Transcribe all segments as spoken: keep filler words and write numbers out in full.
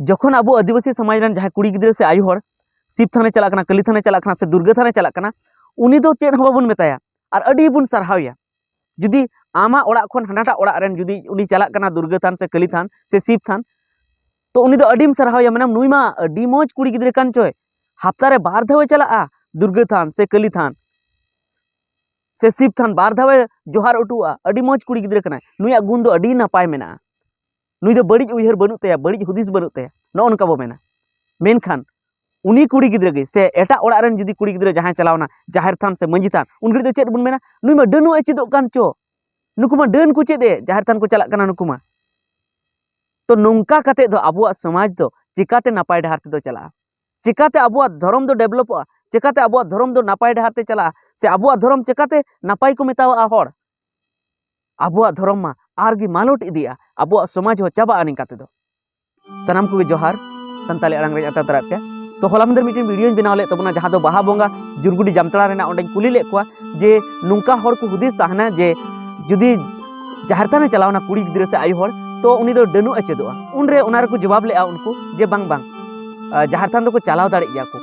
ᱡᱚᱠᱷᱚᱱ ᱟᱵᱚ ᱟᱹᱫᱤᱵᱟᱹᱥᱤ ᱥᱚᱢᱟᱡᱽ ᱨᱮᱱ ᱡᱟᱦᱟᱸᱭ ᱠᱩᱲᱤ ᱜᱤᱫᱽᱨᱟᱹ ᱥᱮ ᱟᱭᱳ ᱦᱚᱲ ᱥᱤᱵ ᱛᱷᱟᱱᱮ ᱪᱟᱞᱟᱜ ᱠᱟᱱᱟ, ᱠᱟᱹᱞᱤ ᱛᱷᱟᱱᱮ ᱪᱟᱞᱟᱜ ᱠᱟᱱᱟ, ᱥᱮ ᱫᱩᱨᱜᱟᱹ ᱛᱷᱟᱱᱮ ᱪᱟᱞᱟᱜ ᱠᱟᱱᱟ, ᱩᱱᱤ ᱫᱚ ᱪᱮᱫ ᱦᱚᱸ ᱵᱟᱵᱚᱱ ᱢᱮᱛᱟᱭᱟ, ᱟᱨ ᱟᱹᱰᱤ ᱵᱚᱱ ᱥᱟᱨᱦᱟᱣᱮᱭᱟ᱾ ᱡᱩᱫᱤ ᱟᱢᱟᱜ ᱚᱲᱟᱜ ᱠᱷᱚᱱ ᱦᱟᱱᱟᱴᱟᱜ ᱚᱲᱟᱜ ᱨᱮᱱ ᱡᱩᱫᱤ ᱩᱱᱤ ᱪᱟᱞᱟᱜ ᱠᱟᱱᱟ ᱫᱩᱨᱜᱟᱹ ᱛᱷᱟᱱ ᱥᱮ ᱠᱟᱹᱞᱤ ᱛᱷᱟᱱ ᱥᱮ ᱥᱤᱵ ᱛᱷᱟᱱ, ᱛᱚ ᱩᱱᱤ ᱫᱚ ᱟᱹᱰᱤᱢ ᱥᱟᱨᱦᱟᱣᱮᱭᱟ, ᱢᱮᱱᱟᱢ, "ᱱᱩᱭ ᱢᱟ ᱟᱹᱰᱤ ᱢᱚᱡᱽ ᱠᱩᱲᱤ ᱜᱤᱫᱽᱨᱟᱹ ᱠᱟᱱ ᱪᱚᱭ, ᱦᱟᱯᱛᱟ ᱨᱮ ᱵᱟᱨ ᱫᱷᱟᱣᱮ ᱪᱟᱞᱟᱜᱼᱟ ᱫᱩᱨᱜᱟᱹ ᱛᱷᱟᱱ ᱥᱮ ᱠᱟᱹᱞᱤ ᱛᱷᱟᱱ ᱥᱮ ᱥᱤᱵ ᱛᱷᱟᱱ, ᱵᱟᱨ ᱫᱷᱟᱣᱮ ᱡᱚᱦᱟᱨ ᱚᱴᱚᱣᱟᱜᱼᱟ, ᱟᱹᱰᱤ ᱢᱚᱡᱽ ᱠᱩᱲᱤ ᱜᱤᱫᱽᱨᱟᱹ ᱠᱟᱱᱟᱭ, ᱱᱩᱭᱟᱜ ᱜᱩᱱ ᱫᱚ ᱟᱹᱰᱤ ᱱᱟᱯᱟᱭ ᱢᱮᱱᱟᱜᱼᱟ, ᱱᱩᱭ ᱫᱚ ᱵᱟᱹᱲᱤᱡ ᱩᱭᱦᱟᱹᱨ ᱵᱟᱹᱱᱩᱜ ᱛᱟᱭᱟ, ᱵᱟᱹᱲᱤᱡ ᱦᱩᱫᱤᱥ ᱵᱟᱹᱱᱩᱜ ᱛᱟᱭᱟ", ᱱᱚᱜᱼᱚ ᱱᱚᱝᱠᱟ ᱵᱚ ᱢᱮᱱᱟ᱾ ᱢᱮᱱᱠᱷᱟᱱ ᱩᱱᱤ ᱠᱩᱲᱤ ᱜᱤᱫᱽᱨᱟᱹ ᱜᱮ ᱥᱮ ᱮᱴᱟᱜ ᱚᱲᱟᱜ ᱨᱮᱱ ᱡᱩᱫᱤ ᱠᱩᱲᱤ ᱜᱤᱫᱽᱨᱟᱹ ᱡᱟᱦᱟᱸᱭ ᱪᱟᱞᱟᱣᱱᱟ ᱡᱟᱦᱮᱨ ᱛᱷᱟᱱ ᱥᱮ ᱢᱟᱹᱡᱷᱤ ᱛᱷᱟᱱ, ᱩᱱ ᱜᱷᱟᱹᱲᱤᱡ ᱫᱚ ᱪᱮᱫ ᱵᱚᱱ ᱢᱮᱱᱟ? "ᱱᱩᱭ ᱢᱟ ᱰᱟᱹᱱᱩᱜ ᱮ ᱪᱮᱫᱚᱜ ᱠᱟᱱ ᱪᱚ, ᱱᱩᱠᱩ ᱢᱟ ᱰᱟᱹᱱ ᱠᱚ ᱪᱮᱫ ᱮ, ᱡᱟᱦᱮᱨ ᱛᱷᱟᱱ ᱠᱚ ᱪᱟᱞᱟᱜ ᱠᱟᱱᱟ ᱱᱩᱠᱩ ᱢᱟ᱾" ᱛᱚ ᱱᱚᱝᱠᱟ ᱠᱟᱛᱮ ᱫᱚ ᱟᱵᱚᱣᱟᱜ ᱥᱚᱢᱟᱡᱽ ᱫᱚ ᱪᱤᱠᱟᱛᱮ ᱱᱟᱯᱟᱭ ᱰᱟᱦᱟᱨ ᱛᱮᱫᱚ ᱪᱟᱞᱟᱜᱼᱟ? ᱪᱤᱠᱟᱛᱮ ᱟᱵᱚᱣᱟᱜ ᱫᱷᱚᱨᱚᱢ ᱫᱚ ᱰᱮᱵᱷᱞᱚᱯᱚᱜᱼᱟ? ᱪᱤᱠᱟᱛᱮ ᱟᱵᱚᱣᱟᱜ ᱫᱷᱚᱨᱚᱢ ᱫᱚ ᱱᱟᱯᱟᱭ ᱰᱟᱦᱟᱨ ᱛᱮ ᱪᱟᱞᱟᱜᱼᱟ? ᱥᱮ ᱟᱵᱚᱣᱟᱜ ᱫᱷᱚᱨᱚᱢ ᱪᱤᱠᱟᱛᱮ ᱱᱟᱯᱟᱭ ᱠᱚ ᱢᱮᱛᱟᱣᱟᱜᱼᱟ ᱦᱚᱲ? ᱟᱵᱚᱣᱟᱜ ᱫᱷᱚᱨᱚᱢ ᱢᱟ ᱟᱨ ᱜᱮ ᱢᱟᱞᱚᱴ ᱤᱫᱤᱜᱼᱟ, ᱟᱵᱚᱣᱟᱜ ᱥᱚᱢᱟᱡᱽ ᱦᱚᱸ ᱪᱟᱵᱟᱜᱼᱟ ᱱᱤᱝᱠᱟ ᱛᱮᱫᱚ᱾ ᱥᱟᱱᱟᱢ ᱠᱚᱜᱮ ᱡᱚᱦᱟᱨ, ᱥᱟᱱᱛᱟᱲᱤ ᱟᱲᱟᱝ ᱨᱮᱧ ᱟᱛᱟᱝ ᱫᱟᱨᱟᱭᱮᱫ ᱯᱮᱭᱟ᱾ ᱛᱚ ᱦᱚᱞᱟ ᱢᱟᱦᱫᱮᱨ ᱢᱤᱫᱴᱮᱱ ᱵᱷᱤᱰᱤᱭᱳᱧ ᱵᱮᱱᱟᱣ ᱞᱮᱫ ᱛᱟᱵᱚᱱᱟ, ᱡᱟᱦᱟᱸ ᱫᱚ ᱵᱟᱦᱟ ᱵᱚᱸᱜᱟ ᱡᱩᱨᱜᱩᱰᱤ ᱡᱟᱢᱛᱟᱲᱟ ᱨᱮᱱᱟᱜ, ᱚᱸᱰᱮᱧ ᱠᱩᱞᱤ ᱞᱮᱫ ᱠᱚᱣᱟ ᱡᱮ ᱱᱚᱝᱠᱟ ᱦᱚᱲ ᱠᱚ ᱦᱩᱫᱤᱥ ᱛᱟᱦᱮᱱᱟ ᱡᱮ ᱡᱩᱫᱤ ᱡᱟᱦᱮᱨ ᱛᱷᱟᱱᱮ ᱪᱟᱞᱟᱣᱱᱟ ᱠᱩᱲᱤ ᱜᱤᱫᱽᱨᱟᱹ ᱥᱮ ᱟᱭᱳ ᱦᱚᱲ, ᱛᱚ ᱩᱱᱤ ᱫᱚ ᱰᱟᱹᱱᱩᱜ ᱮ ᱪᱮᱫᱚᱜᱼᱟ᱾ ᱩᱱᱨᱮ ᱚᱱᱟ ᱨᱮᱠᱚ ᱡᱚᱵᱟᱵ ᱞᱮᱫᱼᱟ ᱩᱱᱠᱩ ᱡᱮ ᱵᱟᱝ, ᱵᱟᱝ, ᱟᱨ ᱡᱟᱦᱮᱨ ᱛᱷᱟᱱ ᱫᱚᱠᱚ ᱪᱟᱞᱟᱣ ᱫᱟᱲᱮᱜ ᱜᱮᱭᱟ ᱠᱚ,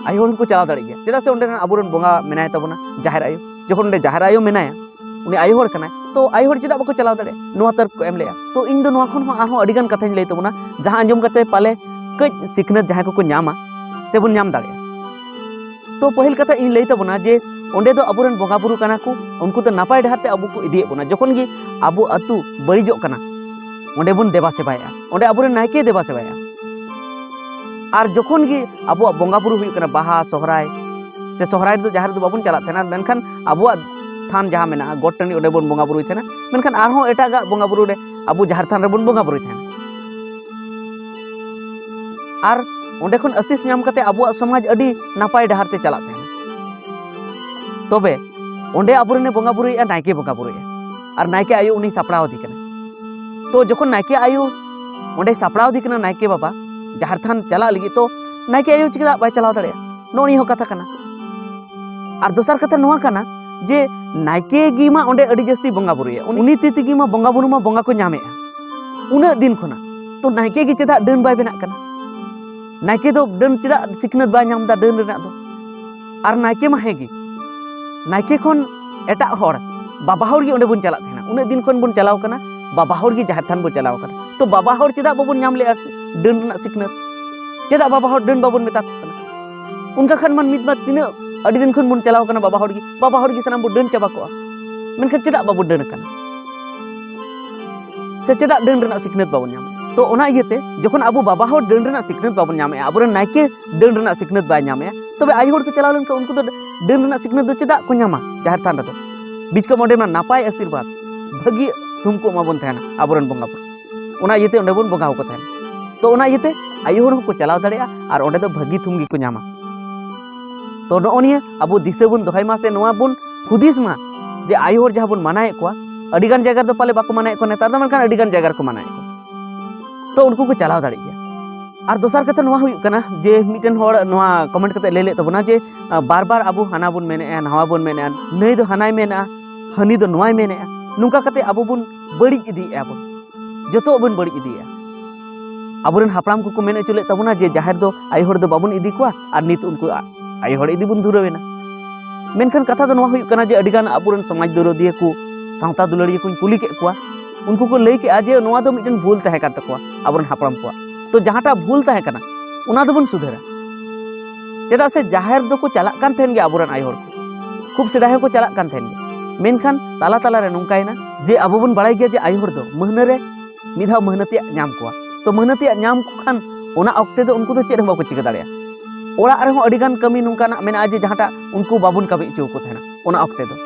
ᱟᱭᱳ ᱦᱚᱲ ᱦᱚᱸᱠᱚ ᱪᱟᱞᱟᱣ ᱫᱟᱲᱮᱜ ᱜᱮᱭᱟ, ᱪᱮᱫᱟᱜ ᱥᱮ ᱚᱸᱰᱮ ᱨᱮᱱ ᱟᱵᱚᱨᱮᱱ ᱵᱚᱸᱜᱟ ᱢᱮᱱᱟᱭ ᱛᱟᱵᱚᱱᱟ, ᱡᱟᱦᱮᱨ ᱟᱭᱳ᱾ ᱡᱚᱠᱷᱚᱱ ᱚᱸᱰᱮ ᱡᱟᱦᱮᱨ ᱟᱭᱳ ᱢᱮᱱᱟᱭᱟ, ᱩᱱᱤ ᱟᱭᱳ ᱦᱚᱲ ᱠᱟᱱᱟᱭ, ᱛᱚ ᱟᱭᱳ ᱦᱚᱲ ᱪᱮᱫᱟᱜ ᱵᱟᱠᱚ ᱪᱟᱞᱟᱣ ᱫᱟᱲᱮᱭᱟᱜᱼᱟ? ᱱᱚᱣᱟ ᱛᱚᱨᱠ ᱠᱚ ᱮᱢ ᱞᱮᱫᱼᱟ᱾ ᱛᱚ ᱤᱧ ᱫᱚ ᱱᱚᱣᱟ ᱠᱷᱚᱱ ᱦᱚᱸ ᱟᱨᱦᱚᱸ ᱟᱹᱰᱤ ᱜᱟᱱ ᱠᱟᱛᱷᱟᱧ ᱞᱟᱹᱭ ᱛᱟᱵᱚᱱᱟ, ᱡᱟᱦᱟᱸ ᱟᱸᱡᱚᱢ ᱠᱟᱛᱮ ᱯᱟᱞᱮ ᱠᱟᱹᱡ ᱥᱤᱠᱷᱱᱟᱹᱛ ᱡᱟᱦᱟᱸᱭ ᱠᱚᱠᱚ ᱧᱟᱢᱟ ᱥᱮ ᱵᱚᱱ ᱧᱟᱢ ᱫᱟᱲᱮᱭᱟᱜᱼᱟ᱾ ᱛᱚ ᱯᱟᱹᱦᱤᱞ ᱠᱟᱛᱷᱟ ᱤᱧ ᱞᱟᱹᱭ ᱛᱟᱵᱚᱱᱟ ᱡᱮ ᱚᱸᱰᱮ ᱫᱚ ᱟᱵᱚᱨᱮᱱ ᱵᱚᱸᱜᱟ ᱵᱩᱨᱩ ᱠᱟᱱᱟ ᱠᱚ, ᱩᱱᱠᱩ ᱫᱚ ᱱᱟᱯᱟᱭ ᱰᱟᱦᱟᱨ ᱛᱮ ᱟᱵᱚ ᱠᱚ ᱤᱫᱤᱭᱮᱫ ᱵᱚᱱᱟ᱾ ᱡᱚᱠᱷᱚᱱ ᱜᱮ ᱟᱵᱚ ᱟᱹᱛᱩ ᱵᱟᱹᱲᱤᱡᱚᱜ ᱠᱟᱱᱟ, ᱚᱸᱰᱮ ᱵᱚᱱ ᱫᱮᱵᱟ ᱥᱮᱵᱟᱭᱮᱫᱼᱟ, ᱚᱸᱰᱮ ᱟᱵᱚᱨᱮᱱ ᱱᱟᱭᱠᱮ ᱫᱮᱵᱟ ᱥᱮᱵᱟᱭᱮᱫᱼᱟ᱾ ᱟᱨ ᱡᱚᱠᱷᱚᱱ ᱜᱮ ᱟᱵᱚᱣᱟᱜ ᱵᱚᱸᱜᱟ ᱵᱩᱨᱩ ᱦᱩᱭᱩᱜ ᱠᱟᱱᱟ, ᱵᱟᱦᱟ, ᱥᱚᱦᱨᱟᱭ, ᱥᱮ ᱥᱚᱦᱨᱟᱭ ᱨᱮᱫᱚ ᱡᱟᱦᱮᱨ ᱨᱮᱫᱚ ᱵᱟᱵᱚᱱ ᱪᱟᱞᱟᱜ ᱛᱟᱦᱮᱱᱟ, ᱢᱮᱱᱠᱷᱟᱱ ᱟᱵᱚᱣᱟᱜ ᱛᱷᱟᱱ ᱡᱟᱦᱟᱸ ᱢᱮᱱᱟᱜᱼᱟ, ᱜᱚᱴ ᱴᱟᱺᱰᱤ, ᱚᱸᱰᱮ ᱵᱚᱱ ᱵᱚᱸᱜᱟ ᱵᱩᱨᱩᱭ ᱛᱟᱦᱮᱱᱟ, ᱢᱮᱱᱠᱷᱟᱱ ᱟᱨᱦᱚᱸ ᱮᱴᱟᱜᱟᱜ ᱵᱚᱸᱜᱟ ᱵᱩᱨᱩ ᱨᱮ ᱟᱵᱚ ᱡᱟᱦᱮᱨ ᱛᱷᱟᱱ ᱨᱮᱵᱚᱱ ᱵᱚᱸᱜᱟ ᱵᱩᱨᱩᱭ ᱛᱟᱦᱮᱱᱟ᱾ ᱟᱨ ᱚᱸᱰᱮ ᱠᱷᱚᱱ ᱟᱥᱤᱥ ᱧᱟᱢ ᱠᱟᱛᱮ ᱟᱵᱚᱣᱟᱜ ᱥᱚᱢᱟᱡᱽ ᱟᱹᱰᱤ ᱱᱟᱯᱟᱭ ᱰᱟᱦᱟᱨ ᱛᱮ ᱪᱟᱞᱟᱜ ᱛᱟᱦᱮᱱᱟ᱾ ᱛᱚᱵᱮ ᱚᱸᱰᱮ ᱟᱵᱚᱨᱮᱱᱮ ᱵᱚᱸᱜᱟ ᱵᱩᱨᱩᱭᱮᱫᱼᱟ, ᱱᱟᱭᱠᱮ ᱵᱚᱸᱜᱟ ᱵᱩᱨᱩᱭᱮᱫᱼᱟ, ᱟᱨ ᱱᱟᱭᱠᱮ ᱟᱭᱳ ᱩᱱᱤ ᱥᱟᱯᱲᱟᱣ ᱤᱫᱤ ᱠᱟᱱᱟ᱾ ᱛᱚ ᱡᱚᱠᱷᱚᱱ ᱱᱟᱭᱠᱮ ᱟᱭᱳ ᱚᱸᱰᱮ ᱥᱟᱯᱲᱟᱣ ᱤᱫᱤ ᱠᱟᱱᱟ ᱱᱟᱭᱠᱮ ᱵᱟᱵᱟ ᱡᱟᱦᱮᱨ ᱛᱷᱟᱱ ᱪᱟᱞᱟᱜ ᱞᱟᱹᱜᱤᱫ, ᱛᱚ ᱱᱟᱭᱠᱮ ᱟᱭᱳ ᱪᱮᱫᱟᱜ ᱵᱟᱭ ᱪᱟᱞᱟᱣ ᱫᱟᱲᱮᱭᱟᱜᱼᱟ? ᱱᱚᱜᱼᱚ ᱱᱤᱭᱟᱹ ᱦᱚᱸ ᱠᱟᱛᱷᱟ ᱠᱟᱱᱟ᱾ ᱟᱨ ᱫᱚᱥᱟᱨ ᱠᱟᱛᱷᱟ ᱱᱚᱣᱟ ᱠᱟᱱᱟ ᱡᱮ ᱱᱟᱭᱠᱮ ᱜᱮ ᱢᱟ ᱚᱸᱰᱮ ᱟᱹᱰᱤ ᱡᱟᱹᱥᱛᱤ ᱵᱚᱸᱜᱟ ᱵᱩᱨᱩᱭᱟ, ᱩᱱᱤ ᱛᱤ ᱛᱮᱜᱮ ᱢᱟ ᱵᱚᱸᱜᱟ ᱵᱩᱨᱩ ᱢᱟ ᱵᱚᱸᱜᱟ ᱠᱚ ᱧᱟᱢᱮᱫᱼᱟ ᱩᱱᱟᱹᱜ ᱫᱤᱱ ᱠᱷᱚᱱᱟᱜ᱾ ᱛᱚ ᱱᱟᱭᱠᱮ ᱜᱮ ᱪᱮᱫᱟᱜ ᱰᱟᱹᱱ ᱵᱟᱭ ᱵᱮᱱᱟᱜ ᱠᱟᱱᱟ? ᱱᱟᱭᱠᱮ ᱫᱚ ᱰᱟᱹᱱ ᱪᱮᱫᱟᱜ ᱥᱤᱠᱷᱱᱟᱹᱛ ᱵᱟᱭ ᱧᱟᱢ ᱮᱫᱟ ᱰᱟᱹᱱ ᱨᱮᱱᱟᱜ ᱫᱚ? ᱟᱨ ᱱᱟᱭᱠᱮ ᱢᱟ ᱦᱮᱸ ᱜᱮ, ᱱᱟᱭᱠᱮ ᱠᱷᱚᱱ ᱮᱴᱟᱜ ᱦᱚᱲ ᱵᱟᱵᱟ ᱦᱚᱲ ᱜᱮ ᱚᱸᱰᱮ ᱵᱚᱱ ᱪᱟᱞᱟᱜ ᱛᱟᱦᱮᱱᱟ᱾ ᱩᱱᱟᱹᱜ ᱫᱤᱱ ᱠᱷᱚᱱ ᱵᱚᱱ ᱪᱟᱞᱟᱣ ᱠᱟᱱᱟ, ᱵᱟᱵᱟ ᱦᱚᱲ ᱜᱮ ᱡᱟᱦᱮᱨ ᱛᱷᱟᱱ ᱵᱚᱱ ᱪᱟᱞᱟᱣ ᱠᱟᱱᱟ᱾ ᱛᱚ ᱵᱟᱵᱟ ᱦᱚᱲ ᱪᱮᱫᱟᱜ ᱵᱟᱵᱚᱱ ᱧᱟᱢ ᱞᱮᱜᱼᱟ ᱰᱟᱹᱱ ᱨᱮᱱᱟᱜ ᱥᱤᱠᱷᱱᱟᱹᱛ? ᱪᱮᱫᱟᱜ ᱵᱟᱵᱟ ᱦᱚᱲ ᱰᱟᱹᱱ ᱵᱟᱵᱚᱱ ᱢᱮᱛᱟ ᱠᱚ ᱠᱟᱱᱟ? ᱚᱱᱠᱟ ᱠᱷᱟᱱ ᱢᱟ ᱢᱤᱫ ᱢᱟ ᱛᱤᱱᱟᱹᱜ ᱟᱹᱰᱤ ᱫᱤᱱ ᱠᱷᱚᱱ ᱵᱚᱱ ᱪᱟᱞᱟᱣ ᱠᱟᱱᱟ, ᱵᱟᱵᱟ ᱦᱚᱲ ᱜᱮ, ᱵᱟᱵᱟ ᱦᱚᱲ ᱜᱮ ᱥᱟᱱᱟᱢ ᱵᱚᱱ ᱰᱟᱹᱱ ᱪᱟᱵᱟ ᱠᱚᱜᱼᱟ᱾ ᱢᱮᱱᱠᱷᱟᱱ ᱪᱮᱫᱟᱜ ᱵᱟᱵᱚᱱ ᱰᱟᱹᱱ ᱠᱟᱱᱟ? ᱥᱮ ᱪᱮᱫᱟᱜ ᱰᱟᱹᱱ ᱨᱮᱱᱟᱜ ᱥᱤᱠᱷᱱᱟᱹᱛ ᱵᱟᱵᱚᱱ ᱧᱟᱢ? ᱛᱚ ᱚᱱᱟ ᱤᱭᱟᱹᱛᱮ ᱡᱚᱠᱷᱚᱱ ᱟᱵᱚ ᱵᱟᱵᱟ ᱦᱚᱲ ᱰᱟᱹᱱ ᱨᱮᱱᱟᱜ ᱥᱤᱠᱷᱱᱟᱹᱛ ᱵᱟᱵᱚᱱ ᱧᱟᱢᱮᱜᱼᱟ, ᱟᱵᱚᱨᱮᱱ ᱱᱟᱭᱠᱮ ᱰᱟᱹᱱ ᱨᱮᱱᱟᱜ ᱥᱤᱠᱷᱱᱟᱹᱛ ᱵᱟᱭ ᱧᱟᱢᱮᱜᱼᱟ, ᱛᱚᱵᱮ ᱟᱭᱳ ᱦᱚᱲ ᱠᱚ ᱪᱟᱞᱟᱣ ᱞᱮᱱᱠᱷᱟᱱ ᱩᱱᱠᱩ ᱫᱚ ᱰᱟᱹᱱ ᱨᱮᱱᱟᱜ ᱥᱤᱠᱷᱱᱟᱹᱛ ᱫᱚ ᱪᱮᱫᱟᱜ ᱠᱚ ᱧᱟᱢᱟ ᱡᱟᱦᱮᱨ ᱛᱷᱟᱱ ᱨᱮᱫᱚ? ᱵᱤᱪᱠᱚᱢ ᱚᱸᱰᱮ ᱢᱟ ᱱᱟᱯᱟᱭ ᱟᱥᱤᱨᱵᱟᱫᱽ, ᱵᱷᱟᱹᱜᱤ ᱛᱷᱩᱢ ᱠᱚ ᱮᱢᱟ ᱵᱚᱱ ᱛᱟᱦᱮᱱᱟ ᱟᱵᱚᱨᱮᱱ ᱵᱚᱸᱜᱟ ᱵᱩᱨᱩ᱾ ᱚᱱᱟ ᱤᱭᱟᱹᱛᱮ ᱚᱸᱰᱮ ᱵᱚᱱ ᱵᱚᱸᱜᱟ ᱟᱠᱚ ᱛᱟᱦᱮᱱᱟ᱾ ᱛᱚ ᱚᱱᱟ ᱤᱭᱟᱹᱛᱮ ᱟᱭᱳ ᱦᱚᱲ ᱦᱚᱸᱠᱚ ᱪᱟᱞᱟᱣ ᱫᱟᱲᱮᱭᱟᱜᱼᱟ ᱟᱨ ᱚᱸᱰᱮ ᱫᱚ ᱵᱷᱟᱹᱜᱤ ᱛᱷᱩᱢ ᱜᱮᱠᱚ ᱧᱟᱢᱟ᱾ ᱛᱚ ᱱᱚᱜᱼᱚ ᱱᱤᱭᱟᱹ ᱟᱵᱚ ᱫᱤᱥᱟᱹ ᱵᱚᱱ ᱫᱚᱦᱚᱭ ᱢᱟ, ᱥᱮ ᱱᱚᱣᱟ ᱵᱚᱱ ᱦᱩᱫᱤᱥ ᱢᱟ ᱡᱮ ᱟᱭᱳ ᱦᱚᱲ ᱡᱟᱦᱟᱸ ᱵᱚᱱ ᱢᱟᱱᱟᱭᱮᱫ ᱠᱚᱣᱟ, ᱟᱹᱰᱤ ᱜᱟᱱ ᱡᱟᱭᱜᱟ ᱨᱮᱫᱚ ᱯᱟᱞᱮ ᱵᱟᱠᱚ ᱢᱟᱱᱟᱭᱮᱫ ᱠᱚᱣᱟ ᱱᱮᱛᱟᱨ ᱫᱚ, ᱢᱮᱱᱠᱷᱟᱱ ᱟᱹᱰᱤ ᱜᱟᱱ ᱡᱟᱭᱜᱟ ᱨᱮᱠᱚ ᱢᱟᱱᱟᱭᱮᱫ ᱠᱚᱣᱟ᱾ ᱛᱚ ᱩᱱᱠᱩ ᱠᱚ ᱪᱟᱞᱟᱣ ᱫᱟᱲᱮᱜ ᱜᱮᱭᱟ᱾ ᱟᱨ ᱫᱚᱥᱟᱨ ᱠᱟᱛᱷᱟ ᱱᱚᱣᱟ ᱦᱩᱭᱩᱜ ᱠᱟᱱᱟ ᱡᱮ ᱢᱤᱫᱴᱮᱱ ᱦᱚᱲ ᱱᱚᱣᱟ ᱠᱚᱢᱮᱱᱴ ᱠᱟᱛᱮ ᱞᱟᱹᱭ ᱞᱮᱫ ᱛᱟᱵᱚᱱᱟ ᱡᱮ, ᱟᱸ, ᱵᱟᱨ ᱵᱟᱨ ᱟᱵᱚ ᱦᱟᱱᱟ ᱵᱚᱱ ᱢᱮᱱᱮᱫᱼᱟ, ᱱᱟᱣᱟ ᱵᱚᱱ ᱢᱮᱱᱮᱫᱼᱟ, ᱱᱟᱹᱭ ᱫᱚ ᱦᱟᱱᱟᱭ ᱢᱮᱱᱮᱫᱼᱟ, ᱦᱟᱹᱱᱤ ᱫᱚ ᱱᱚᱣᱟᱭ ᱢᱮᱱᱮᱫᱼᱟ, ᱱᱚᱝᱠᱟ ᱠᱟᱛᱮ ᱟᱵᱚ ᱵᱚᱱ ᱵᱟᱹᱲᱤᱡ ᱤᱫᱤᱭᱮᱫᱼᱟ ᱵᱚᱱ, ᱡᱚᱛᱚᱣᱟᱜ ᱵᱚᱱ ᱵᱟᱹᱲᱤᱡ ᱤᱫᱤᱭᱮᱫᱼᱟ᱾ ᱟᱵᱚᱨᱮᱱ ᱦᱟᱯᱲᱟᱢ ᱠᱚᱠᱚ ᱢᱮᱱ ᱦᱚᱪᱚ ᱞᱮᱫ ᱛᱟᱵᱚᱱᱟ ᱡᱮ ᱡᱟᱦᱮᱨ ᱫᱚ ᱟᱭᱳ ᱦᱚᱲ ᱫᱚ ᱵᱟᱵᱚᱱ ᱤᱫᱤ ᱠᱚᱣᱟ, ᱟᱨ ᱱᱤᱛ ᱩᱱᱠᱩ ᱟ-, ᱟᱭᱳ ᱦᱚᱲ ᱤᱫᱤ ᱵᱚᱱ ᱫᱷᱩᱨᱟᱹᱣ ᱮᱱᱟ᱾ ᱢᱮᱱᱠᱷᱟᱱ ᱠᱟᱛᱷᱟ ᱫᱚ ᱱᱚᱣᱟ ᱦᱩᱭᱩᱜ ᱠᱟᱱᱟ ᱡᱮ ᱟᱹᱰᱤᱜᱟᱱ ᱟᱵᱚᱨᱮᱱ ᱥᱚᱢᱟᱡᱽ ᱫᱚᱨᱚᱫᱤᱭᱟᱹ ᱠᱚ, ᱥᱟᱶᱛᱟ ᱫᱩᱞᱟᱹᱲᱤᱭᱟᱹ ᱠᱚᱧ ᱠᱩᱞᱤ ᱠᱮᱫ ᱠᱚᱣᱟ, ᱩᱱᱠᱩ ᱠᱚ ᱞᱟᱹᱭ ᱠᱮᱫᱼᱟ ᱡᱮ ᱱᱚᱣᱟ ᱫᱚ ᱢᱤᱫᱴᱮᱱ ᱵᱷᱩᱞ ᱛᱟᱦᱮᱸ ᱠᱟᱱ ᱛᱟᱠᱚᱣᱟ ᱟᱵᱚᱨᱮᱱ ᱦᱟᱯᱲᱟᱢ ᱠᱚᱣᱟᱜ᱾ ᱛᱚ ᱡᱟᱦᱟᱸᱴᱟᱜ ᱵᱷᱩᱞ ᱛᱟᱦᱮᱸ ᱠᱟᱱᱟ, ᱚᱱᱟ ᱫᱚᱵᱚᱱ ᱥᱩᱫᱷᱟᱹᱨᱟ᱾ ᱪᱮᱫᱟᱜ ᱥᱮ ᱡᱟᱦᱮᱨ ᱫᱚᱠᱚ ᱪᱟᱞᱟᱜ ᱠᱟᱱ ᱛᱟᱦᱮᱱ ᱜᱮᱭᱟ ᱟᱵᱚᱨᱮᱱ ᱟᱭᱳ ᱦᱚᱲ ᱠᱚ, ᱠᱷᱩᱵ ᱥᱮᱫᱟᱭ ᱦᱚᱸᱠᱚ ᱪᱟᱞᱟᱜ ᱠᱟᱱ ᱛᱟᱦᱮᱱ ᱜᱮᱭᱟ, ᱢᱮᱱᱠᱷᱟᱱ ᱛᱟᱞᱟ ᱛᱟᱞᱟᱨᱮ ᱱᱚᱝᱠᱟᱭᱮᱱᱟ ᱡᱮ ᱟᱵᱚ ᱵᱚᱱ ᱵᱟᱲᱟᱭ ᱜᱮᱭᱟ ᱡᱮ ᱟᱭᱳ ᱦᱚᱲ ᱫᱚ ᱢᱟᱹᱦᱱᱟᱹ ᱨᱮ ᱢᱤᱫ ᱫᱷᱟᱣ ᱢᱟᱹᱦᱱᱟᱹ ᱛᱮᱭᱟᱜ ᱧᱟᱢ ᱠᱚᱣᱟ᱾ ᱛᱚ ᱢᱟᱹᱦᱱᱟᱹ ᱛᱮᱭᱟᱜ ᱧᱟᱢ ᱠᱚ ᱠᱷᱟᱱ ᱚᱱᱟ ᱚᱠᱛᱮ ᱫᱚ ᱩᱱᱠᱩ ᱫᱚ ᱪᱮᱫ ᱦᱚᱸ ᱵᱟᱠᱚ ᱪᱤᱠᱟᱹ ᱫᱟᱲᱮᱭᱟᱜᱼᱟ᱾ ᱚᱲᱟᱜ ᱨᱮᱦᱚᱸ ᱟᱹᱰᱤ ᱜᱟᱱ ᱠᱟᱹᱢᱤ ᱱᱚᱝᱠᱟᱱᱟᱜ ᱢᱮᱱᱟᱜᱼᱟ ᱡᱮ ᱡᱟᱦᱟᱸᱴᱟᱜ ᱩᱱᱠᱩ ᱵᱟᱵᱚᱱ ᱠᱟᱹᱢᱤ ᱦᱚᱪᱚ ᱟᱠᱚ ᱛᱟᱦᱮᱱᱟ ᱚᱱᱟ ᱚᱠᱛᱮ ᱫᱚ᱾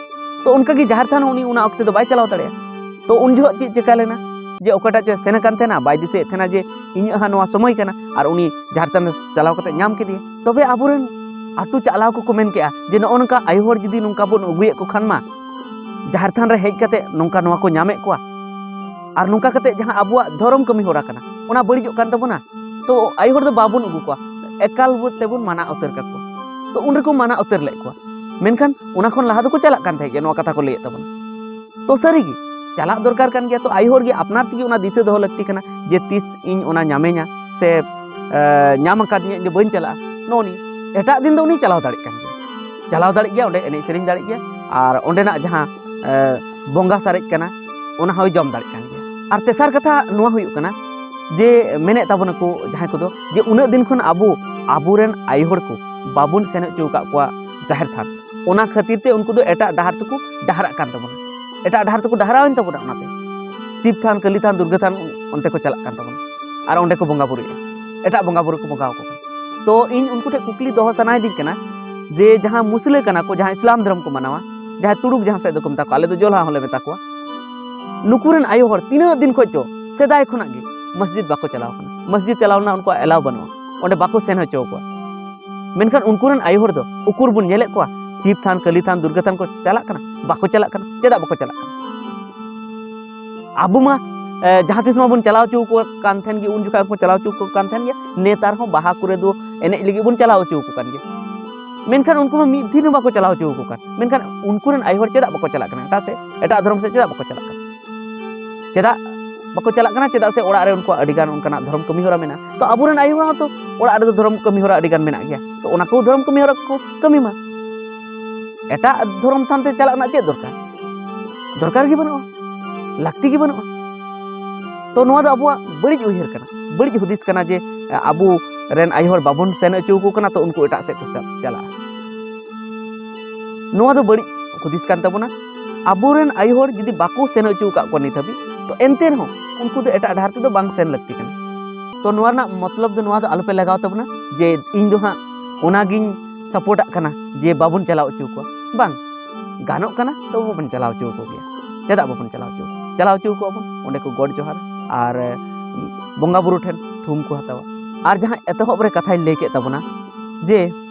ᱛᱚ ᱚᱱᱠᱟᱜᱮ ᱡᱟᱦᱮᱨ ᱛᱷᱟᱱ ᱦᱚᱸ ᱩᱱᱤ ᱚᱱᱟ ᱚᱠᱛᱮ ᱫᱚ ᱵᱟᱭ ᱪᱟᱞᱟᱣ ᱫᱟᱲᱮᱭᱟᱜᱼᱟ᱾ ᱛᱚ ᱩᱱ ᱡᱚᱦᱚᱜ ᱪᱮᱫ ᱪᱤᱠᱟ ᱞᱮᱱᱟ ᱡᱮ ᱚᱠᱚᱭᱴᱟᱜ ᱪᱚᱭ ᱥᱮᱱ ᱟᱠᱟᱱ ᱛᱟᱦᱮᱱᱟ, ᱵᱟᱭ ᱫᱤᱥᱟᱹᱭᱮᱫ ᱛᱟᱦᱮᱱᱟ ᱡᱮ ᱤᱧᱟᱹᱜ ᱦᱟᱸᱜ ᱱᱚᱣᱟ ᱥᱚᱢᱚᱭ ᱠᱟᱱᱟ, ᱟᱨ ᱩᱱᱤ ᱡᱟᱦᱮᱨ ᱛᱷᱟᱱ ᱨᱮ ᱪᱟᱞᱟᱣ ᱠᱟᱛᱮ ᱧᱟᱢ ᱠᱮᱫᱮᱭᱟ᱾ ᱛᱚᱵᱮ ᱟᱵᱚᱨᱮᱱ ᱟᱛᱳ ᱪᱟᱞᱟᱣ ᱠᱚᱠᱚ ᱢᱮᱱ ᱠᱮᱜᱼᱟ ᱡᱮ ᱱᱚᱜᱼᱚ ᱱᱚᱝᱠᱟ ᱟᱭᱳ ᱦᱚᱲ ᱡᱩᱫᱤ ᱱᱚᱝᱠᱟ ᱵᱚᱱ ᱟᱹᱜᱩᱭᱮᱫ ᱠᱚ ᱠᱷᱟᱱ ᱢᱟ, ᱡᱟᱦᱮᱨ ᱛᱷᱟᱱ ᱨᱮ ᱦᱮᱡ ᱠᱟᱛᱮ ᱱᱚᱝᱠᱟ ᱱᱚᱣᱟ ᱠᱚ ᱧᱟᱢᱮᱫ ᱠᱚᱣᱟ, ᱟᱨ ᱱᱚᱝᱠᱟ ᱠᱟᱛᱮ ᱡᱟᱦᱟᱸ ᱟᱵᱚᱣᱟᱜ ᱫᱷᱚᱨᱚᱢ ᱠᱟᱹᱢᱤ ᱦᱚᱨᱟ ᱠᱟᱱᱟ ᱚᱱᱟ ᱵᱟᱹᱲᱤᱡᱚᱜ ᱠᱟᱱ ᱛᱟᱵᱚᱱᱟ᱾ ᱛᱚ ᱟᱭᱳ ᱦᱚᱲ ᱫᱚ ᱵᱟᱵᱚᱱ ᱟᱹᱜᱩ ᱠᱚᱣᱟ, ᱮᱠᱟᱞ ᱵᱚ-, ᱛᱮᱵᱚᱱ ᱢᱟᱱᱟ ᱩᱛᱟᱹᱨ ᱠᱟᱠᱚᱣᱟ᱾ ᱛᱚ ᱩᱱ ᱨᱮᱠᱚ ᱢᱟᱱᱟ ᱩᱛᱟᱹᱨ ᱞᱮᱫ ᱠᱚᱣᱟ, ᱢᱮᱱᱠᱷᱟᱱ ᱚᱱᱟ ᱠᱷᱚᱱ ᱞᱟᱦᱟ ᱫᱚᱠᱚ ᱪᱟᱞᱟᱜ ᱠᱟᱱ ᱛᱟᱦᱮᱸᱫ ᱜᱮ ᱱᱚᱣᱟ ᱠᱟᱛᱷᱟ ᱠᱚ ᱞᱟᱹᱭᱮᱫ ᱛᱟᱵᱚᱱᱟ᱾ ᱛᱚ ᱥᱟᱹᱨᱤᱜᱮ ᱪᱟᱞᱟᱜ ᱫᱚᱨᱠᱟᱨ ᱠᱟᱱ ᱜᱮᱭᱟ᱾ ᱛᱚ ᱟᱭᱳ ᱦᱚᱲ ᱜᱮ ᱟᱯᱱᱟᱨ ᱛᱮᱜᱮ ᱚᱱᱟ ᱫᱤᱥᱟᱹ ᱫᱚᱦᱚ ᱞᱟᱹᱠᱛᱤ ᱠᱟᱱᱟ ᱡᱮ ᱛᱤᱥ ᱤᱧ ᱚᱱᱟ ᱧᱟᱢᱮᱧᱟ ᱥᱮ ᱧᱟᱢ ᱟᱠᱟᱫᱤᱧᱟᱹ ᱡᱮ ᱵᱟᱹᱧ ᱪᱟᱞᱟᱜᱼᱟ᱾ ᱱᱚᱜᱼᱚ ᱱᱤᱭᱟᱹ ᱮᱴᱟᱜ ᱫᱤᱱ ᱫᱚ ᱩᱱᱤ ᱪᱟᱞᱟᱣ ᱫᱟᱲᱮᱭᱟᱜ ᱠᱟᱱ ᱜᱮᱭᱟ᱾ ᱪᱟᱞᱟᱣ ᱫᱟᱲᱮᱜ ᱜᱮᱭᱟ, ᱚᱸᱰᱮ ᱮᱱᱮᱡ ᱥᱮᱨᱮᱧ ᱫᱟᱲᱮᱜ ᱜᱮᱭᱟ, ᱟᱨ ᱚᱸᱰᱮᱱᱟᱜ ᱡᱟᱦᱟᱸ ᱵᱚᱸᱜᱟ ᱥᱟᱨᱮᱡ ᱠᱟᱱᱟ ᱚᱱᱟ ᱦᱚᱸᱭ ᱡᱚᱢ ᱫᱟᱲᱮᱜ ᱠᱟᱱ ᱜᱮᱭᱟ᱾ ᱟᱨ ᱛᱮᱥᱟᱨ ᱠᱟᱛᱷᱟ ᱱᱚᱣᱟ ᱦᱩᱭᱩᱜ ᱠᱟᱱᱟ ᱡᱮ ᱢᱮᱱᱮᱫ ᱛᱟᱵᱚᱱᱟᱠᱚ ᱡᱟᱦᱟᱸᱭ ᱠᱚᱫᱚ ᱡᱮ ᱩᱱᱟᱹᱜ ᱫᱤᱱ ᱠᱷᱚᱱ ᱟᱵᱚ ᱟᱵᱚᱨᱮᱱ ᱟᱭᱳ ᱦᱚᱲ ᱠᱚ ᱵᱟᱵᱚᱱ ᱥᱮᱱ ᱦᱚᱪᱚ ᱟᱠᱟᱫ ᱠᱚᱣᱟ ᱡᱟᱦᱮᱨ ᱛᱷᱟᱱ, ᱚᱱᱟ ᱠᱷᱟᱹᱛᱤᱨ ᱛᱮ ᱩᱱᱠᱩ ᱫᱚ ᱮᱴᱟᱜ ᱰᱟᱦᱟᱨ ᱛᱮᱠᱚ ᱰᱟᱦᱟᱨᱟᱜ ᱠᱟᱱ ᱛᱟᱵᱚᱱᱟ, ᱮᱴᱟᱜ ᱰᱟᱦᱟᱨ ᱛᱮᱠᱚ ᱰᱟᱦᱟᱨᱟᱣᱮᱱ ᱛᱟᱵᱚᱱᱟ᱾ ᱚᱱᱟᱛᱮ ᱥᱤᱵ ᱛᱷᱟᱱ, ᱠᱟᱹᱞᱤ ᱛᱷᱟᱱ, ᱫᱩᱨᱜᱟᱹ ᱛᱷᱟᱱ ᱚᱱᱛᱮ ᱠᱚ ᱪᱟᱞᱟᱜ ᱠᱟᱱ ᱛᱟᱵᱚᱱᱟ ᱟᱨ ᱚᱸᱰᱮ ᱠᱚ ᱵᱚᱸᱜᱟ ᱵᱩᱨᱩᱭᱮᱫᱼᱟ, ᱮᱴᱟᱜ ᱵᱚᱸᱜᱟ ᱵᱩᱨᱩ ᱠᱚ ᱵᱚᱸᱜᱟ ᱟᱠᱚ ᱠᱟᱱᱟ᱾ ᱛᱚ ᱤᱧ ᱩᱱᱠᱩ ᱴᱷᱮᱱ ᱠᱩᱠᱞᱤ ᱫᱚᱦᱚ ᱥᱟᱱᱟᱭᱮᱫᱤᱧ ᱠᱟᱱᱟ ᱡᱮ ᱡᱟᱦᱟᱸ ᱢᱩᱥᱞᱟᱹ ᱠᱟᱱᱟ ᱠᱚ, ᱡᱟᱦᱟᱸ ᱤᱥᱞᱟᱢ ᱫᱷᱚᱨᱚᱢ ᱠᱚ ᱢᱟᱱᱟᱣᱟ, ᱡᱟᱦᱟᱸᱭ ᱛᱩᱲᱩᱠ ᱡᱟᱦᱟᱸ ᱥᱮᱫ ᱫᱚᱠᱚ ᱢᱮᱛᱟ ᱠᱚᱣᱟ, ᱟᱞᱮ ᱫᱚ ᱡᱚᱞᱦᱟ ᱦᱚᱸᱞᱮ ᱢᱮᱛᱟ ᱠᱚᱣᱟ, ᱱᱩᱠᱩ ᱨᱮᱱ ᱟᱭᱳ ᱦᱚᱲ ᱛᱤᱱᱟᱹᱜ ᱫᱤᱱ ᱠᱷᱚᱱ ᱪᱚ ᱥᱮᱫᱟᱭ ᱠᱷᱚᱱᱟᱜ ᱜᱮ ᱢᱚᱥᱡᱤᱫ ᱵᱟᱠᱚ ᱪᱟᱞᱟᱣ ᱠᱟᱱᱟ᱾ ᱢᱚᱥᱡᱤᱫ ᱪᱟᱞᱟᱣ ᱨᱮᱱᱟᱜ ᱩᱱᱠᱩᱣᱟᱜ ᱮᱞᱟᱣ ᱵᱟᱹᱱᱩᱜᱼᱟ, ᱚᱸᱰᱮ ᱵᱟᱠᱚ ᱥᱮᱱ ᱦᱚᱪᱚ ᱟᱠᱚᱣᱟ᱾ ᱢᱮᱱᱠᱷᱟᱱ ᱩᱱᱠᱩ ᱨᱮᱱ ᱟᱭᱳ ᱦᱚᱲ ᱫᱚ ᱩᱠᱩᱨ ᱵᱚᱱ ᱧᱮᱞᱮᱫ ᱠᱚᱣᱟ ᱥᱤᱵ ᱛᱷᱟᱱ, ᱠᱟᱹᱞᱤ ᱛᱷᱟᱱ, ᱫᱩᱨᱜᱟᱹ ᱛᱷᱟᱱ ᱠᱚ ᱪᱟᱞᱟᱜ ᱠᱟᱱᱟ? ᱵᱟᱠᱚ ᱪᱟᱞᱟᱜ ᱠᱟᱱᱟ᱾ ᱪᱮᱫᱟᱜ ᱵᱟᱠᱚ ᱪᱟᱞᱟᱜ ᱠᱟᱱᱟ? ᱟᱵᱚ ᱢᱟ ᱮ, ᱡᱟᱦᱟᱸ ᱛᱤᱥ ᱢᱟᱵᱚᱱ ᱪᱟᱞᱟᱣ ᱦᱚᱪᱚ ᱟᱠᱚ ᱠᱟᱱ ᱛᱟᱦᱮᱱ ᱜᱮ, ᱩᱱ ᱡᱚᱠᱷᱟᱜ ᱠᱚ ᱪᱟᱞᱟᱣ ᱦᱚᱪᱚ ᱟᱠᱚ ᱠᱟᱱ ᱛᱟᱦᱮᱱ ᱜᱮᱭᱟ᱾ ᱱᱮᱛᱟᱨ ᱦᱚᱸ ᱵᱟᱦᱟ ᱠᱚᱨᱮ ᱫᱚ ᱮᱱᱮᱡ ᱞᱟᱹᱜᱤᱫ ᱵᱚᱱ ᱪᱟᱞᱟᱣ ᱦᱚᱪᱚ ᱟᱠᱚ ᱠᱟᱱ ᱜᱮᱭᱟ᱾ ᱢᱮᱱᱠᱷᱟᱱ ᱩᱱᱠᱩ ᱢᱟ ᱢᱤᱫ ᱫᱤᱱ ᱦᱚᱸ ᱵᱟᱠᱚ ᱪᱟᱞᱟᱣ ᱦᱚᱪᱚ ᱟᱠᱚ ᱠᱟᱱ᱾ ᱢᱮᱱᱠᱷᱟᱱ ᱩᱱᱠᱩ ᱨᱮᱱ ᱟᱭᱳ ᱦᱚᱲ ᱪᱮᱫᱟᱜ ᱵᱟᱠᱚ ᱪᱟᱞᱟᱜ ᱠᱟᱱᱟ ᱮᱴᱟᱜ ᱥᱮᱫ, ᱮᱴᱟᱜ ᱫᱷᱚᱨᱚᱢ ᱥᱮᱫ ᱪᱮᱫᱟᱜ ᱵᱟᱠᱚ ᱪᱟᱞᱟᱜ ᱠᱟᱱᱟ? ᱪᱮᱫᱟᱜ ᱵᱟᱠᱚ ᱪᱟᱞᱟᱜ ᱠᱟᱱᱟ? ᱪᱮᱫᱟᱜ ᱥᱮ ᱚᱲᱟᱜ ᱨᱮ ᱩᱱᱠᱩᱣᱟᱜ ᱟᱹᱰᱤᱜᱟᱱ ᱚᱱᱠᱟᱱᱟᱜ ᱫᱷᱚᱨᱚᱢ ᱠᱟᱹᱢᱤ ᱦᱚᱨᱟ ᱢᱮᱱᱟᱜᱼᱟ᱾ ᱛᱚ ᱟᱵᱚᱨᱮᱱ ᱟᱭᱳ ᱦᱚᱲ ᱦᱚᱸ ᱛᱚ ᱚᱲᱟᱜ ᱨᱮᱫᱚ ᱫᱷᱚᱨᱚᱢ ᱠᱟᱹᱢᱤ ᱦᱚᱨᱟ ᱟᱹᱰᱤᱜᱟᱱ ᱢᱮᱱᱟᱜ ᱜᱮᱭᱟ᱾ ᱛᱚ ᱚᱱᱟ ᱠᱚ ᱫᱷᱚᱨᱚᱢ ᱠᱟᱹᱢᱤ ᱦᱚᱨᱟ ᱠᱚ ᱠᱟᱹᱢᱤ ᱢᱟ᱾ ᱮᱴᱟᱜ ᱫᱷᱚᱨᱚᱢ ᱛᱷᱟᱱ ᱛᱮ ᱪᱟᱞᱟᱜ ᱨᱮᱱᱟᱜ ᱪᱮᱫ ᱫᱚᱨᱠᱟᱨ? ᱫᱚᱨᱠᱟᱨ ᱜᱮ ᱵᱟᱹᱱᱩᱜᱼᱟ, ᱞᱟᱹᱠᱛᱤ ᱜᱮ ᱵᱟᱹᱱᱩᱜᱼᱟ᱾ ᱛᱚ ᱱᱚᱣᱟ ᱫᱚ ᱟᱵᱚᱣᱟᱜ ᱵᱟᱹᱲᱤᱡ ᱩᱭᱦᱟᱹᱨ ᱠᱟᱱᱟ, ᱵᱟᱹᱲᱤᱡ ᱦᱩᱫᱤᱥ ᱠᱟᱱᱟ ᱡᱮ ᱟᱵᱚ ᱨᱮᱱ ᱟᱭᱳ ᱦᱚᱲ ᱵᱟᱵᱚᱱ ᱥᱮᱱ ᱦᱚᱪᱚ ᱟᱠᱚ ᱠᱟᱱᱟ, ᱛᱚ ᱩᱱᱠᱩ ᱮᱴᱟᱜ ᱥᱮᱫ ᱠᱚ ᱪᱟ-, ᱪᱟᱞᱟᱜᱼᱟ᱾ ᱱᱚᱣᱟ ᱫᱚ ᱵᱟᱹᱲᱤᱡ ᱦᱩᱫᱤᱥ ᱠᱟᱱ ᱛᱟᱵᱚᱱᱟ᱾ ᱟᱵᱚᱨᱮᱱ ᱟᱭᱳ ᱦᱚᱲ ᱡᱩᱫᱤ ᱵᱟᱠᱚ ᱥᱮᱱ ᱦᱚᱪᱚ ᱟᱠᱟᱫ ᱠᱚᱣᱟ ᱱᱤᱛ ᱦᱟᱹᱵᱤᱡ, ᱛᱚ ᱮᱱᱛᱮ ᱨᱮᱦᱚᱸ ᱩᱱᱠᱩ ᱫᱚ ᱮᱴᱟᱜ ᱰᱟᱦᱟᱨ ᱛᱮᱫᱚ ᱵᱟᱝ ᱥᱮᱱ ᱞᱟᱹᱠᱛᱤ ᱠᱟᱱᱟ᱾ ᱛᱚ ᱱᱚᱣᱟ ᱨᱮᱱᱟᱜ ᱢᱚᱛᱞᱚᱵ ᱫᱚ ᱱᱚᱣᱟ ᱫᱚ ᱟᱞᱚᱯᱮ ᱞᱟᱜᱟᱣ ᱛᱟᱵᱚᱱᱟ ᱡᱮ ᱤᱧ ᱫᱚ ᱦᱟᱸᱜ ᱚᱱᱟᱜᱤᱧ ᱥᱟᱯᱳᱨᱴᱟᱜ ᱠᱟᱱᱟ ᱡᱮ ᱵᱟᱵᱚᱱ ᱪᱟᱞᱟᱣ ᱦᱚᱪᱚ ᱠᱚᱣᱟ᱾ ᱵᱟᱝ, ᱜᱟᱱᱚᱜ ᱠᱟᱱᱟ ᱛᱚ ᱵᱟᱵᱚᱱ ᱪᱟᱞᱟᱣ ᱦᱚᱪᱚ ᱟᱠᱚ ᱜᱮᱭᱟ᱾ ᱪᱮᱫᱟᱜ ᱵᱟᱵᱚᱱ ᱪᱟᱞᱟᱣ ᱦᱚᱪᱚ ᱟᱠᱚᱣᱟ? ᱪᱟᱞᱟᱣ ᱦᱚᱪᱚ ᱟᱠᱚᱣᱟ ᱵᱚᱱ᱾ ᱚᱸᱰᱮ ᱠᱚ ᱜᱚᱰ ᱡᱚᱦᱟᱨ ᱟᱨ ᱵᱚᱸᱜᱟ ᱵᱩᱨᱩ ᱴᱷᱮᱱ ᱛᱷᱩᱢ ᱠᱚ ᱦᱟᱛᱟᱣᱟ᱾ ᱟᱨ ᱡᱟᱦᱟᱸ ᱮᱛᱚᱦᱚᱵ ᱨᱮ ᱠᱟᱛᱷᱟᱧ ᱞᱟᱹᱭ ᱠᱮᱫ ᱛᱟᱵᱚᱱᱟ ᱡᱮ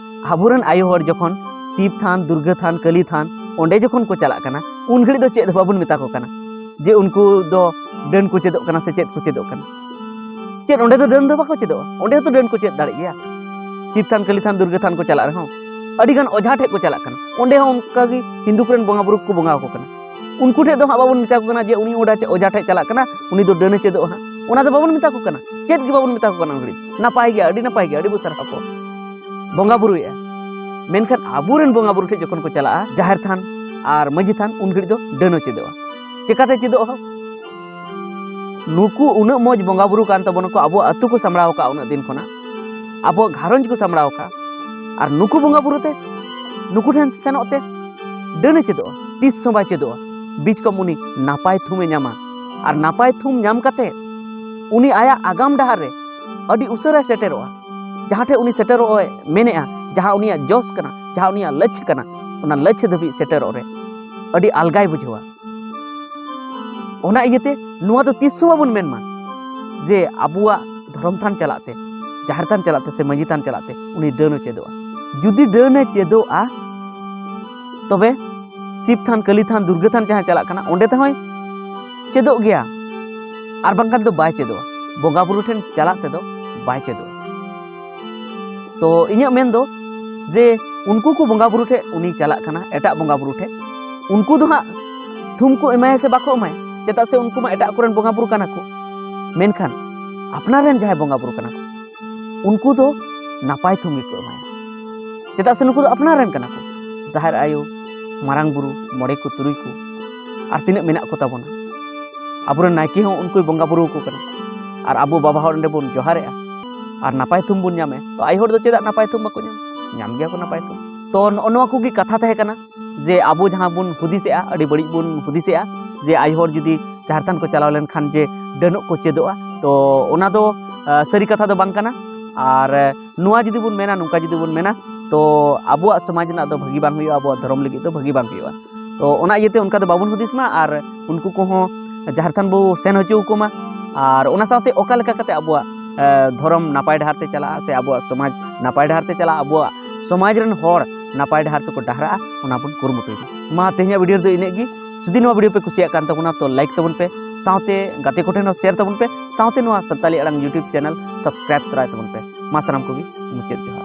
ᱟᱵᱚᱨᱮᱱ ᱟᱭᱳ ᱦᱚᱲ ᱡᱚᱠᱷᱚᱱ ᱥᱤᱵ ᱛᱷᱟᱱ, ᱫᱩᱨᱜᱟᱹ ᱛᱷᱟᱱ, ᱠᱟᱹᱞᱤ ᱛᱷᱟᱱ ᱚᱸᱰᱮ ᱡᱚᱠᱷᱚᱱ ᱠᱚ ᱪᱟᱞᱟᱜ ᱠᱟᱱᱟ, ᱩᱱ ᱜᱷᱟᱹᱲᱤᱡ ᱫᱚ ᱪᱮᱫ ᱦᱚᱸ ᱵᱟᱵᱚᱱ ᱢᱮᱛᱟ ᱠᱚ ᱠᱟᱱᱟ ᱡᱮ ᱩᱱᱠᱩ ᱫᱚ ᱰᱟᱹᱱ ᱠᱚ ᱪᱮᱫᱚᱜ ᱠᱟᱱᱟ ᱥᱮ ᱪᱮᱫ ᱠᱚ ᱪᱮᱫᱚᱜ ᱠᱟᱱᱟ᱾ ᱪᱮᱫ ᱚᱸᱰᱮ ᱫᱚ ᱰᱟᱹᱱ ᱫᱚ ᱵᱟᱠᱚ ᱪᱮᱫᱚᱜᱼᱟ, ᱚᱸᱰᱮ ᱦᱚᱸᱛᱚ ᱰᱟᱹᱱ ᱠᱚ ᱪᱮᱫ ᱫᱟᱲᱮᱜ ᱜᱮᱭᱟ᱾ ᱥᱤᱵ ᱛᱷᱟᱱ, ᱠᱟᱹᱞᱤ ᱛᱷᱟᱱ, ᱫᱩᱨᱜᱟᱹ ᱛᱷᱟᱱ ᱠᱚ ᱪᱟᱞᱟᱜ ᱨᱮᱦᱚᱸ ᱟᱹᱰᱤᱜᱟᱱ ᱚᱡᱷᱟ ᱴᱷᱮᱡ ᱠᱚ ᱪᱟᱞᱟᱜ ᱠᱟᱱᱟ, ᱚᱸᱰᱮ ᱦᱚᱸ ᱚᱱᱠᱟᱜᱮ ᱦᱤᱱᱫᱩ ᱠᱚᱨᱮᱱ ᱵᱚᱸᱜᱟ ᱵᱩᱨᱩ ᱠᱚ ᱵᱚᱸᱜᱟ ᱟᱠᱚ ᱠᱟᱱᱟ᱾ ᱩᱱᱠᱩ ᱴᱷᱮᱡ ᱫᱚ ᱦᱟᱸᱜ ᱵᱟᱵᱚᱱ ᱢᱮᱛᱟ ᱠᱚ ᱠᱟᱱᱟ ᱡᱮ ᱩᱱᱤ ᱚᱡᱷᱟ ᱚᱡᱷᱟ ᱴᱷᱮᱡ ᱪᱟᱞᱟᱜ ᱠᱟᱱᱟ, ᱩᱱᱤ ᱫᱚ ᱰᱟᱹᱱᱮ ᱪᱮᱫᱚᱜᱼᱟ ᱦᱟᱸᱜ, ᱚᱱᱟ ᱫᱚ ᱵᱟᱵᱚᱱ ᱢᱮᱛᱟ ᱠᱚ ᱠᱟᱱᱟ᱾ ᱪᱮᱫ ᱜᱮ ᱵᱟᱵᱚᱱ ᱢᱮᱛᱟ ᱠᱚ ᱠᱟᱱᱟ᱾ ᱩᱱ ᱜᱷᱟᱹᱲᱤᱡ ᱱᱟᱯᱟᱭ ᱜᱮᱭᱟ, ᱟᱹᱰᱤ ᱱᱟᱯᱟᱭ ᱜᱮᱭᱟ, ᱟᱹᱰᱤ ᱵᱚ ᱥᱟᱨᱦᱟᱣ ᱠᱚᱣᱟ, ᱵᱚᱸᱜᱟ ᱵᱩᱨᱩᱭᱮᱫᱼᱟ᱾ ᱢᱮᱱᱠᱷᱟᱱ ᱟᱵᱚᱨᱮᱱ ᱵᱚᱸᱜᱟ ᱵᱩᱨᱩ ᱴᱷᱮᱡ ᱡᱚᱠᱷᱚᱱ ᱠᱚ ᱪᱟᱞᱟᱜᱼᱟ, ᱡᱟᱦᱮᱨ ᱛᱷᱟᱱ ᱟᱨ ᱢᱟᱹᱡᱷᱤ ᱛᱷᱟᱱ, ᱩᱱ ᱜᱷᱟᱹᱲᱤᱡ ᱫᱚ ᱰᱟᱹᱱᱮ ᱪᱮᱫᱚᱜᱼᱟ᱾ ᱪᱮᱠᱟᱛᱮ ᱪᱮᱫᱚᱜᱼᱟ? ᱱᱩᱠᱩ ᱩᱱᱟᱹᱜ ᱢᱚᱡᱽ ᱵᱚᱸᱜᱟ ᱵᱩᱨᱩ ᱠᱟᱱ ᱛᱟᱵᱚᱱᱟ ᱠᱚ, ᱟᱵᱚᱣᱟᱜ ᱟᱹᱛᱩ ᱠᱚ ᱥᱟᱢᱵᱲᱟᱣ ᱟᱠᱟᱫᱼᱟ ᱩᱱᱟᱹᱜ ᱫᱤᱱ ᱠᱷᱚᱱᱟᱜ, ᱟᱵᱚᱣᱟᱜ ᱜᱷᱟᱨᱚᱸᱡᱽ ᱠᱚ ᱥᱟᱢᱵᱲᱟᱣ ᱟᱠᱟᱫᱼᱟ, ᱟᱨ ᱱᱩᱠᱩ ᱵᱚᱸᱜᱟ ᱵᱩᱨᱩ ᱛᱮ, ᱱᱩᱠᱩ ᱴᱷᱮᱱ ᱥᱮᱱᱚᱜ ᱛᱮ ᱰᱟᱹᱱᱮ ᱪᱮᱫᱚᱜᱼᱟ? ᱛᱤᱥ ᱦᱚᱸ ᱵᱟᱭ ᱪᱮᱫᱚᱜᱼᱟ᱾ ᱵᱤᱪ ᱠᱚᱢ ᱩᱱᱤ ᱱᱟᱯᱟᱭ ᱛᱷᱩᱢᱮ ᱧᱟᱢᱟ, ᱟᱨ ᱱᱟᱯᱟᱭ ᱛᱷᱩᱢ ᱧᱟᱢ ᱠᱟᱛᱮ ᱩᱱᱤ ᱟᱭᱟᱜ ᱟᱜᱟᱢ ᱰᱟᱦᱟᱨ ᱨᱮ ᱟᱹᱰᱤ ᱩᱥᱟᱹᱨᱟᱭ ᱥᱮᱴᱮᱨᱚᱜᱼᱟ᱾ ᱡᱟᱦᱟᱸ ᱴᱷᱮᱱ ᱩᱱᱤ ᱥᱮᱴᱮᱨᱚᱜ ᱮ ᱢᱮᱱᱮᱜᱼᱟ, ᱡᱟᱦᱟᱸ ᱩᱱᱤᱭᱟᱜ ᱡᱚᱥ ᱠᱟᱱᱟ, ᱡᱟᱦᱟᱸ ᱩᱱᱤᱭᱟᱜ ᱞᱟᱹᱪᱷ ᱠᱟᱱᱟ, ᱚᱱᱟ ᱞᱟᱹᱪᱷ ᱫᱷᱟᱹᱵᱤᱡ ᱥᱮᱴᱮᱨᱚᱜ ᱨᱮ ᱟᱹᱰᱤ ᱟᱞᱜᱟᱭ ᱵᱩᱡᱷᱟᱹᱣᱟ᱾ ᱚᱱᱟ ᱤᱭᱟᱹᱛᱮ ᱱᱚᱣᱟ ᱫᱚ ᱛᱤᱥ ᱦᱚᱸ ᱵᱟᱵᱚᱱ ᱢᱮᱱ ᱢᱟ ᱡᱮ ᱟᱵᱚᱣᱟᱜ ᱫᱷᱚᱨᱚᱢ ᱛᱷᱟᱱ ᱪᱟᱞᱟᱜ ᱛᱮ, ᱡᱟᱦᱮᱨ ᱛᱷᱟᱱ ᱪᱟᱞᱟᱜ ᱛᱮ ᱥᱮ ᱢᱟᱹᱡᱷᱤ ᱛᱷᱟᱱ ᱪᱟᱞᱟᱜ ᱛᱮ ᱩᱱᱤ ᱰᱟᱹᱱᱮ ᱪᱮᱫᱚᱜᱼᱟ᱾ ᱡᱩᱫᱤ ᱰᱟᱹᱱᱮ ᱪᱮᱫᱚᱜᱼᱟ, ᱛᱚᱵᱮ ᱥᱤᱵ ᱛᱷᱟᱱ, ᱠᱟᱹᱞᱤ ᱛᱷᱟᱱ, ᱫᱩᱨᱜᱟᱹ ᱛᱷᱟᱱ ᱡᱟᱦᱟᱸ ᱪᱟᱞᱟᱜ ᱠᱟᱱᱟ, ᱚᱸᱰᱮ ᱛᱮᱦᱚᱸᱭ ᱪᱮᱫᱚᱜ ᱜᱮᱭᱟ, ᱟᱨ ᱵᱟᱝᱠᱷᱟᱱ ᱫᱚ ᱵᱟᱭ ᱪᱮᱫᱚᱜᱼᱟ᱾ ᱵᱚᱸᱜᱟ ᱵᱩᱨᱩ ᱴᱷᱮᱱ ᱪᱟᱞᱟᱜ ᱛᱮᱫᱚ ᱵᱟᱭ ᱪᱮᱫᱚᱜᱼᱟ᱾ ᱛᱚ ᱤᱧᱟᱹᱜ ᱢᱮᱱ ᱫᱚ ᱡᱮ ᱩᱱᱠᱩ ᱠᱚ ᱵᱚᱸᱜᱟ ᱵᱩᱨᱩ ᱴᱷᱮᱡ ᱩᱱᱤ ᱪᱟᱞᱟᱜ ᱠᱟᱱᱟ, ᱮᱴᱟᱜ ᱵᱚᱸᱜᱟ ᱵᱩᱨᱩ ᱴᱷᱮᱡ, ᱩᱱᱠᱩ ᱫᱚ ᱦᱟᱸᱜ ᱛᱷᱩᱢ ᱠᱚ ᱮᱢᱟᱭᱟ ᱥᱮ ᱵᱟᱠᱚ ᱮᱢᱟᱭᱟ? ᱪᱮᱫᱟᱜ ᱥᱮ ᱩᱱᱠᱩ ᱢᱟ ᱮᱴᱟᱜ ᱠᱚᱨᱮᱱ ᱵᱚᱸᱜᱟ ᱵᱩᱨᱩ ᱠᱟᱱᱟ ᱠᱚ᱾ ᱢᱮᱱᱠᱷᱟᱱ ᱟᱯᱱᱟᱨ ᱨᱮᱱ ᱡᱟᱦᱟᱸᱭ ᱵᱚᱸᱜᱟ ᱵᱩᱨᱩ ᱠᱟᱱᱟ ᱠᱚ, ᱩᱱᱠᱩ ᱫᱚ ᱱᱟᱯᱟᱭ ᱛᱷᱩᱢ ᱜᱮᱠᱚ ᱮᱢᱟᱭᱟ᱾ ᱪᱮᱫᱟᱜ ᱥᱮ ᱱᱩᱠᱩ ᱫᱚ ᱟᱯᱱᱟᱨ ᱨᱮᱱ ᱠᱟᱱᱟ ᱠᱚ᱾ ᱡᱟᱦᱮᱨ ᱟᱭᱳ, ᱢᱟᱨᱟᱝ ᱵᱩᱨᱩ, ᱢᱚᱬᱮ ᱠᱚ, ᱛᱩᱨᱩᱭ ᱠᱚ, ᱟᱨ ᱛᱤᱱᱟᱹᱜ ᱢᱮᱱᱟᱜ ᱠᱚ ᱛᱟᱵᱚᱱᱟ, ᱟᱵᱚᱨᱮᱱ ᱱᱟᱭᱠᱮ ᱦᱚᱸ ᱩᱱᱠᱩᱭ ᱵᱚᱸᱜᱟ ᱵᱩᱨᱩ ᱟᱠᱚ ᱠᱟᱱᱟ᱾ ᱟᱨ ᱟᱵᱚ ᱵᱟᱵᱟ ᱦᱚᱲ ᱚᱸᱰᱮ ᱵᱚᱱ ᱡᱚᱦᱟᱨᱮᱜᱼᱟ, ᱟᱨ ᱱᱟᱯᱟᱭ ᱛᱷᱩᱢ ᱵᱚᱱ ᱧᱟᱢᱮᱜᱼᱟ᱾ ᱛᱚ ᱟᱭᱳ ᱦᱚᱲ ᱫᱚ ᱪᱮᱫᱟᱜ ᱱᱟᱯᱟᱭ ᱛᱷᱩᱢ ᱵᱟᱠᱚ ᱧᱟᱢᱟ? ᱧᱟᱢ ᱜᱮᱭᱟ ᱠᱚ ᱱᱟᱯᱟᱭ ᱛᱷᱩᱢ᱾ ᱛᱚ ᱱᱚᱜᱼᱚ ᱱᱚᱣᱟ ᱠᱚᱜᱮ ᱠᱟᱛᱷᱟ ᱛᱟᱦᱮᱸ ᱠᱟᱱᱟ ᱡᱮ ᱟᱵᱚ ᱡᱟᱦᱟᱸ ᱵᱚᱱ ᱦᱩᱫᱤᱥᱮᱜᱼᱟ, ᱟᱹᱰᱤ ᱵᱟᱹᱲᱤᱡ ᱵᱚᱱ ᱦᱩᱫᱤᱥᱮᱜᱼᱟ ᱡᱮ ᱟᱭᱳ ᱦᱚᱲ ᱡᱩᱫᱤ ᱡᱟᱦᱮᱨ ᱛᱷᱟᱱ ᱠᱚ ᱪᱟᱞᱟᱣ ᱞᱮᱱᱠᱷᱟᱱ ᱡᱮ ᱰᱟᱹᱱᱚᱜ ᱠᱚ ᱪᱮᱫᱚᱜᱼᱟ᱾ ᱛᱚ ᱚᱱᱟ ᱫᱚ, ᱟ, ᱥᱟᱹᱨᱤ ᱠᱟᱛᱷᱟ ᱫᱚ ᱵᱟᱝ ᱠᱟᱱᱟ᱾ ᱟᱨ ᱱᱚᱣᱟ ᱡᱩᱫᱤ ᱵᱚᱱ ᱢᱮᱱᱟ, ᱱᱚᱝᱠᱟ ᱡᱩᱫᱤ ᱵᱚᱱ ᱢᱮᱱᱟ, ᱛᱚ ᱟᱵᱚᱣᱟᱜ ᱥᱚᱢᱟᱡᱽ ᱨᱮᱱᱟᱜ ᱫᱚ ᱵᱷᱟᱹᱜᱤ ᱵᱟᱝ ᱦᱩᱭᱩᱜᱼᱟ, ᱟᱵᱚᱣᱟᱜ ᱫᱷᱚᱨᱚᱢ ᱞᱟᱹᱜᱤᱫ ᱫᱚ ᱵᱷᱟᱹᱜᱤ ᱵᱟᱝ ᱦᱩᱭᱩᱜᱼᱟ᱾ ᱛᱚ ᱚᱱᱟ ᱤᱭᱟᱹᱛᱮ ᱚᱱᱠᱟ ᱫᱚ ᱵᱟᱵᱚᱱ ᱦᱩᱫᱤᱥ ᱢᱟ, ᱟᱨ ᱩᱱᱠᱩ ᱠᱚᱦᱚᱸ ᱡᱟᱦᱮᱨ ᱛᱷᱟᱱ ᱵᱚ ᱥᱮᱱ ᱦᱚᱪᱚ ᱟᱠᱚ ᱢᱟ᱾ ᱟᱨ ᱚᱱᱟ ᱥᱟᱶᱛᱮ ᱚᱠᱟ ᱞᱮᱠᱟ ᱠᱟᱛᱮ ᱟᱵᱚᱣᱟᱜ, ᱮ, ᱫᱷᱚᱨᱚᱢ ᱱᱟᱯᱟᱭ ᱰᱟᱦᱟᱨ ᱛᱮ ᱪᱟᱞᱟᱜᱼᱟ ᱥᱮ ᱟᱵᱚᱣᱟᱜ ᱥᱚᱢᱟᱡᱽ ᱱᱟᱯᱟᱭ ᱰᱟᱦᱟᱨ ᱛᱮ ᱪᱟᱞᱟᱜᱼᱟ, ᱟᱵᱚᱣᱟᱜ ᱥᱚᱢᱟᱡᱽ ᱨᱮᱱ ᱦᱚᱲ ᱱᱟᱯᱟᱭ ᱰᱟᱦᱟᱨ ᱛᱮᱠᱚ ᱰᱟᱦᱨᱟᱜᱼᱟ, ᱚᱱᱟ ᱵᱚᱱ ᱠᱩᱨᱩᱢᱩᱴᱩᱭ ᱢᱟ᱾ ᱢᱟ ᱛᱮᱦᱮᱧᱟᱜ video ᱨᱮᱫᱚ ᱤᱱᱟᱹᱜ ᱜᱮ᱾ ᱡᱩᱫᱤ ᱱᱚᱣᱟ video ᱯᱮ ᱠᱩᱥᱤᱭᱟᱜ ᱠᱟᱱ ᱛᱟᱵᱚᱱᱟ, ᱛᱚ like ᱛᱟᱵᱚᱱ ᱯᱮ, ᱥᱟᱶᱛᱮ ᱜᱟᱛᱮ ᱠᱚᱴᱷᱮᱱ ᱦᱚᱸ share ᱛᱟᱵᱚᱱ ᱯᱮ, ᱥᱟᱶᱛᱮ ᱱᱚᱣᱟ ᱥᱟᱱᱛᱟᱞᱤ ᱟᱲᱟᱝ YouTube channel subscribe ᱛᱚᱨᱟᱭ ᱛᱟᱵᱚᱱ ᱯᱮ᱾ ᱢᱟ ᱥᱟᱱᱟᱢ ᱠᱚᱜᱮ ᱢᱩᱪᱟᱹᱫ ᱡᱚᱦᱟᱨ᱾